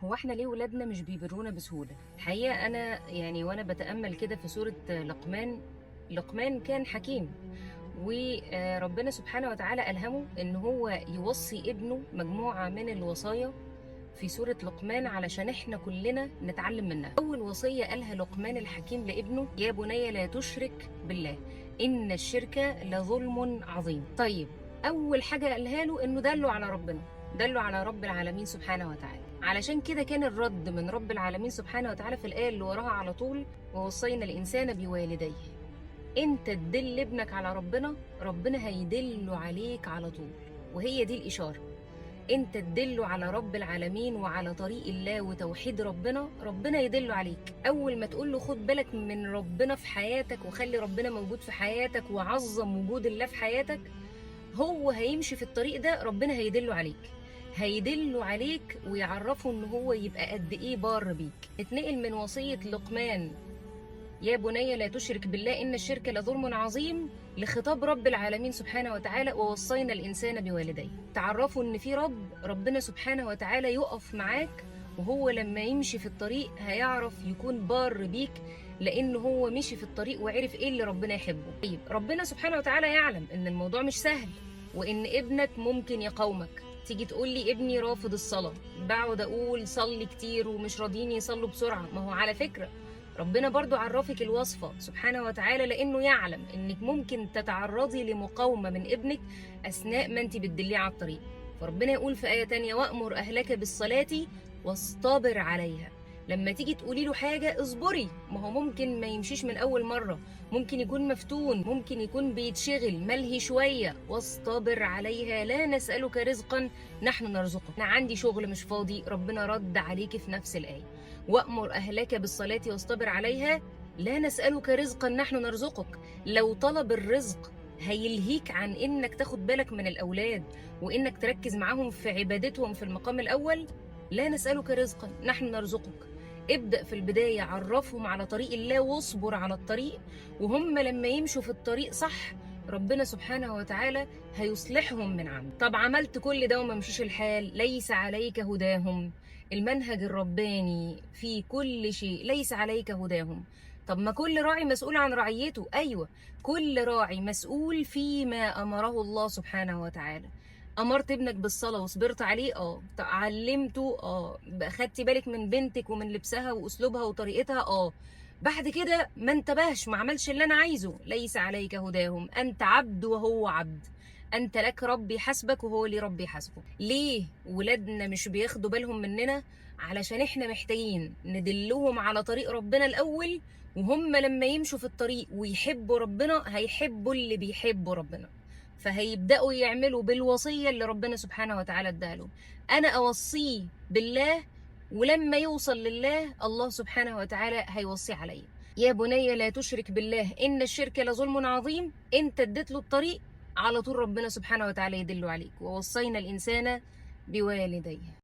هو احنا ليه ولادنا مش بيبرونا بسهولة؟ الحقيقة أنا يعني وأنا بتأمل كده في سورة لقمان، لقمان كان حكيم، وربنا سبحانه وتعالى ألهمه إن هو يوصي ابنه مجموعة من الوصايا في سورة لقمان علشان احنا كلنا نتعلم منها. أول وصية قالها لقمان الحكيم لابنه: يا بني لا تشرك بالله إن الشرك لظلم عظيم. طيب أول حاجة قالها له إنه دله على ربنا، دله على رب العالمين سبحانه وتعالى. علشان كده كان الرد من رب العالمين سبحانه وتعالى في الآية اللي وراها على طول: ووصينا الإنسان بوالديه. انت تدل ابنك على ربنا، ربنا هيدله عليك على طول. وهي دي الإشارة، انت تدله على رب العالمين وعلى طريق الله وتوحيد ربنا، ربنا يدله عليك. اول ما تقول له خد بالك من ربنا في حياتك وخلي ربنا موجود في حياتك وعظم وجود الله في حياتك، هو هيمشي في الطريق ده، ربنا هيدله عليك، هيدله عليك ويعرفه ان هو يبقى قد ايه بار بيك. اتنقل من وصية لقمان يا بني لا تشرك بالله إن الشرك لظلم عظيم لخطاب رب العالمين سبحانه وتعالى: ووصينا الإنسان بوالديه. تعرفوا إن في رب، ربنا سبحانه وتعالى يقف معاك، وهو لما يمشي في الطريق هيعرف يكون بار بيك، لأن هو مشي في الطريق وعرف إيه اللي ربنا يحبه. طيب ربنا سبحانه وتعالى يعلم إن الموضوع مش سهل، وإن ابنك ممكن يقاومك. تيجي تقول لي ابني رافض الصلاة، بقعد أقول صلي كتير ومش راضيين يصلوا بسرعة. ما هو على فكرة ربنا برضو عرفك الوصفة سبحانه وتعالى، لأنه يعلم إنك ممكن تتعرضي لمقاومة من ابنك أثناء ما أنت بتدليه على الطريق. فربنا يقول في آية تانية: وأمر أهلك بالصلاة واصطبر عليها. لما تيجي تقولي له حاجة اصبري، ما هو ممكن ما يمشيش من أول مرة، ممكن يكون مفتون، ممكن يكون بيتشغل ملهي شوية. واصطبر عليها لا نسألك رزقا نحن نرزقك. أنا عندي شغل مش فاضي، ربنا رد عليك في نفس الآية: وأمر أهلك بالصلاة واصطبر عليها لا نسألك رزقا نحن نرزقك. لو طلب الرزق هيلهيك عن إنك تاخد بالك من الأولاد وإنك تركز معاهم في عبادتهم في المقام الأول، لا نسألك رزقا نحن نرزقك. ابدأ في البداية عرفهم على طريق الله واصبر على الطريق، وهم لما يمشوا في الطريق صح ربنا سبحانه وتعالى هيصلحهم من عنده. طب عملت كل ده وما مشيش الحال، ليس عليك هداهم. المنهج الرباني في كل شيء، ليس عليك هداهم. طب ما كل راعي مسؤول عن رعيته. أيوة، كل راعي مسؤول فيما أمره الله سبحانه وتعالى. أمرت ابنك بالصلاة وصبرت عليه، علمته، أخدتي بالك من بنتك ومن لبسها وأسلوبها وطريقتها، بعد كده ما انتبهش، ما عملش اللي أنا عايزه، ليس عليك هداهم. أنت عبد وهو عبد، أنت لك ربي حسبك وهو لي ربي حسبه. ليه ولادنا مش بياخدوا بالهم مننا؟ علشان احنا محتاجين ندلهم على طريق ربنا الأول، وهم لما يمشوا في الطريق ويحبوا ربنا هيحبوا اللي بيحبوا ربنا، فهيبدأوا يعملوا بالوصية اللي ربنا سبحانه وتعالى اداها لهم. أنا أوصيه بالله، ولما يوصل لله الله سبحانه وتعالى هيوصيه عليا. يا بني لا تشرك بالله إن الشرك لظلم عظيم. أنت اديت له الطريق على طول ربنا سبحانه وتعالى يدله عليك. ووصينا الإنسان بوالديه.